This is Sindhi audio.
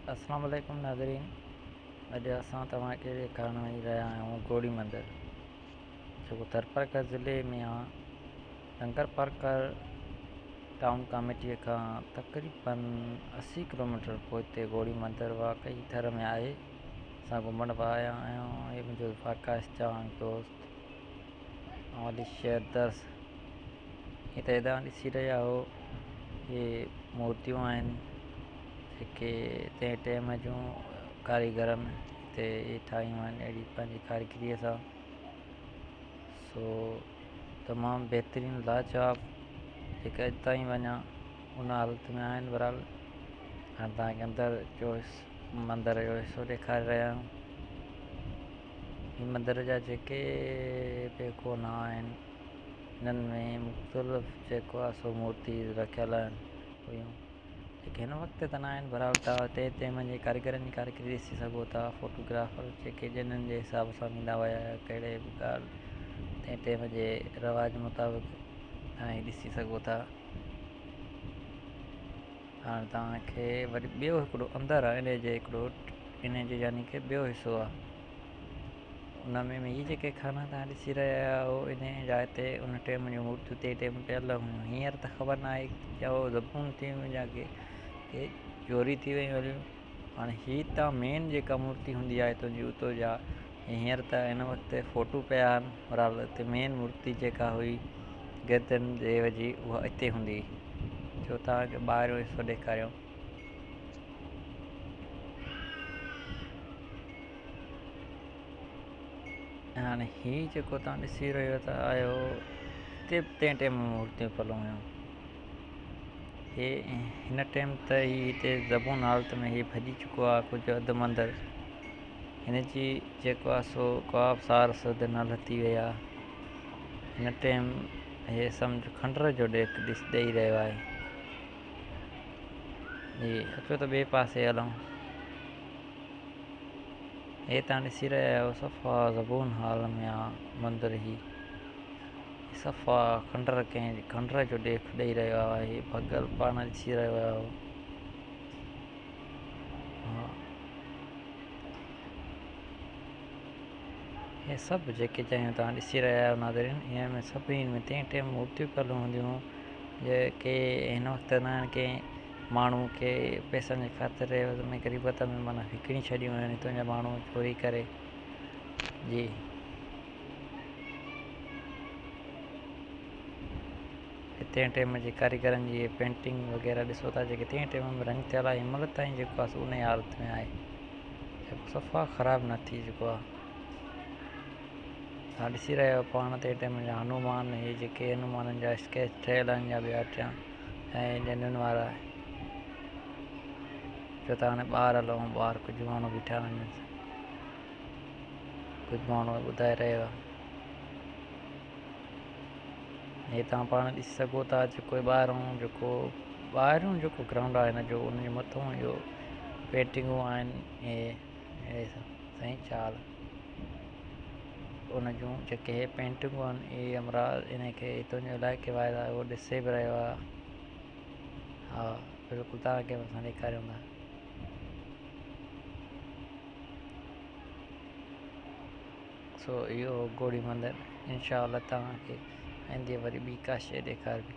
السلام عليڪم ناظرين، اڄ اسان توهان کي ڏيکارڻ وڃي رهيا آهيون گوڙي مندر، جيڪو ٿرپارڪر ضلعي ۾ آ. ننگر پارڪر ٽائون ڪاميٽيء کان تقريبن 80 ڪلوميٽر پوئتي گوڙي مندر واقعي ٿر ۾ آهي. اسان گهمڻ به آيا آهيون. هي منهنجو آڪاش چانگ دوست ۽ علي شير درس. هي ته هيڏانهن ڏسي رهيا هو، هي مورتيون آهن جيڪي تنهن ٽيم جون ڪاريگرن هتي ٺاهيون آهن اهڙي پنهنجي ڪاريگريء سان. سو تمام بهترين لاجواب، جيڪي اڄ تائين وڃان ان حالت ۾ آهن. بهرحال هاڻي توهان کي اندر جو مندر جو حصو ڏيکاري رهيا آهيون. هي مندر جا جيڪي به ڪونا آهن، هنن ۾ مختلف جيڪو آهي سو مورتي رکيل آهن هيون، جيڪي هن وقت ته نه آهن. بهرحال توهان تنهن ٽيم جي ڪاريگرن جي ڪاريگري ڏسي سگهو ٿا. فوٽوگرافر جيڪي جنن جي حساب سان ويندا هئا يا ڪهڙي به ڳالهه تنهن ٽيم جي رواج مطابق توهان هي ڏسي سگهو ٿا. هاڻي توهان کي وري ٻيو هڪڙو اندر آهي، ان جي هڪڙو ان جي يعني ڪه ٻيو حصو آهي. ان ۾ هي جيڪي خانا توهان ڏسي رهيا آهيو، ان جاء تي ان ٽيم جون مورتيون تنهن ٽيم پيل هيون. هينئر ته خبر نه آهي يا اهو زبون ٿي ويون يا ڪي چوري ٿي ويون هليون. هاڻي هي ته مين جيڪا مورتي هوندي آهي تنهنجي اتو جا، هينئر ته هن وقت فوٽو پيا آهن. بهرحال هتي مين مورتي جيڪا هئي گردن ديو جي، اها اتي هوندي. جو توهان کي ٻاهريون حصو ڏيکاريو. هاڻي هي جيڪو توهان ڏسي رهيو ته آهيو، هتي به تنهن ٽيم مورتيون پيل هيون. هي هن ٽيم ته هي هتي زبون حالت ۾ هي ڀڄي چڪو آهي ڪجهه اڌ مندر. هن جي جيڪو آهي سو ڪا به سار سڌ نه لٿي وئي آهي. هن ٽيم هي سمجهه کنڊر جو ڏيک ڏيئي رهيو آهي. جي اچو ته ٻئي پاسي هلون. هي توهان ڏسي رهيا آهيو، صفا زبون حال ۾ آ مندر. هي صفا کنڊر، ڪنهن کنڊر جو ڏيک ڏئي رهيو آهي. ڀڳل پاڻ ڏسي رهيو آهيو. ها، هي سڀ جيڪي جايون توهان ڏسي رهيا آهيو ناظرين، انهن ۾ سڀني ۾ تنهن ٽيم مورتيون پيل هونديون، جيڪي هن وقت نه آهن. ڪنهن ماڻهو کي پئسن جي خاطر عيوض ۾ غريبت ۾ معنيٰ وڪڻي ڇڏيون آهن هتان جا ماڻهو چوري ڪري. جي تنهن ٽيم جي ڪاريگرن جي پينٽنگ وغيره ڏسو ٿا، جيڪي تنهن ٽيم ۾ رنگ ٿيل آهي، هن مهل تائين جيڪو آهي سو ان حالت ۾ آهي، جيڪو صفا خراب نه ٿي چڪو آهي. توهان ڏسي رهيا آهيو پاڻ تنهن ٽيم جا هنومان، هي جيڪي هنومانن جا اسڪيچ ٺهيل آهن يا ٻيا ٽيان ۽ جنن وارا. ڇو ته هاڻي ٻاهر هلون. ٻاهر ڪجهه ماڻهو بيٺا آهن، ڪجهه ماڻهو ٻڌائي رهيو آهي. هي توهان پاڻ ڏسي سگهو ٿا، جيڪو ٻاهرون جيڪو ٻاهريون جيڪو گرائونڊ آهي هن جو، ان جي مٿون اهو پينٽنگون آهن. اهي سائين چال ان جون جيڪي هي پينٽنگون آهن، اهي همراهه ان کي هتان جو علائقي وارا اهو ڏسي به رهيو آهي. ها بلڪل، توهان کي اسان ڏيکاريون ٿا. سو اهو گوڙي مندر، انشاء الله توهان کي آئيندي وري ٻي ڪا شيء ڏيکاربي.